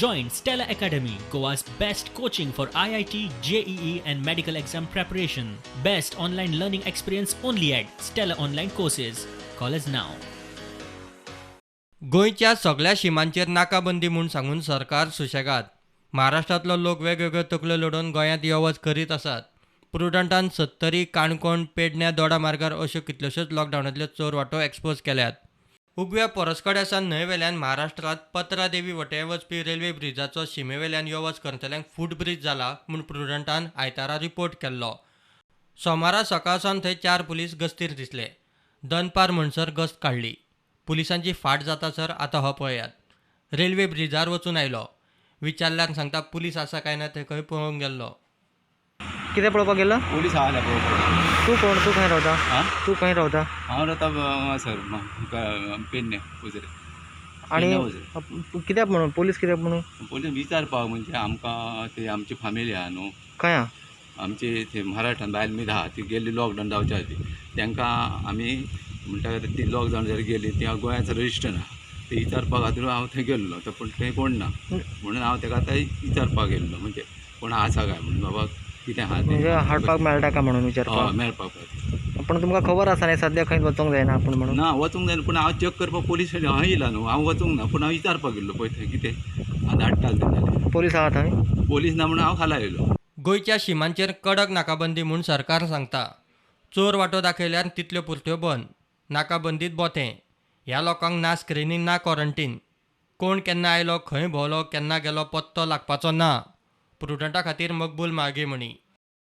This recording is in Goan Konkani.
Join Stella Academy, Goa's best coaching for IIT, JEE, and medical exam preparation. Best online learning experience only at Stella Online Courses. Call us now. गोंयच्या सगळ्या शिमांचेर नाकाबंदी म्हूण सांगून सरकार सुशेगाद. महाराष्ट्रांतलो लोक वेगवेगळ्यो तकल्यो लडोवन गोंयांत यो वच करीत आसात. प्रुडंटान सत्तरी, काणकोण, पेडण्यां, दोडा मार्गार अश्यो कितल्योश्योच लॉकडावनांतल्यो चोर वाटो एक्सपोज केल्यात. उगव्या पोरस्कड्या सावन न्हंयवेल्यान महाराष्ट्रांत पत्रा देवी वटेन वचपी रेल्वे ब्रिजाचो शिमेवेल्यान यो वच करतल्यांक फूट ब्रीज जाला म्हूण प्रुडंटान आयतारा रिपोर्ट केल्लो. सोमारा सकाळ सावन थंय 4 पुलीस गस्तीर दिसले. दनपार म्हणसर गस्त काडली. पुलिसांची फाट जातासर आतां हो पळयात रेल्वे ब्रिजार वचून आयलो. विचारल्यार सांगता पुलीस आसा काय ना ते खंय पळोवंक गेल्लो. कितें पळोवपाक गेलो? पोलीस आहा जाल्यार पळोवपाक. तूं कोण? तूं खंय रावता? आं? तूं खंय रावता? हांव रावता हांगासर पेडणे उजरे. आनी पेडण्यां उजरे. कित्याक म्हणून पोलीस कित्याक म्हणून? पोलीस विचारपाक म्हणजे आमकां ते आमची फामिली आहा न्हू. खंय आहा? आमची थंय महाराष्ट्रान बायल मीत आहा ती गेल्ली लॉकडावन जावच्या आदी. तांकां आमी म्हणटा ती लॉकडावन जर गेली ती गोंयांत रजिस्टर ना ती विचारपा खातीर हांव थंय गेल्लो तर पूण थंय कोण ना म्हणून हांव ताका आतां विचारपाक गेल्लो म्हणजे कोण आसा काय म्हणून बाबा कितें आहा तें. म्हणजे हाडपाक मेळटा काय म्हणून हय विचारपाक? मेळपाक खातीर. पूण तुमकां खबर आसा न्ही सद्या खंयच वचोंक जायना आपूण म्हणून? ना वचूंक जायना पूण हांव चॅक करपाक पोलीस हांव येयला न्हू. हांव वचूंक ना पूण हांव विचारपाक गेल्लो पळय थंय कितें धाडटा ते जाल्यार. पोलीस आहा थंय? पोलीस ना म्हणून हांव खाला येयलो. गोंयच्या शिमांचेर कडक नाकाबंदी म्हूण सरकार सांगता. चोर वाटो दाखयल्यार तितल्यो पुरत्यो बंद. नाकाबंदीत बोतें. ह्या लोकांक ना स्क्रिनींग ना क्वॉरंटीन. कोण केन्ना आयलो, खंय भोंवलो, केन्ना गेलो पत्तो लागपाचो ना. प्रुडंटा खातीर मकबूल माळगे म्हणी.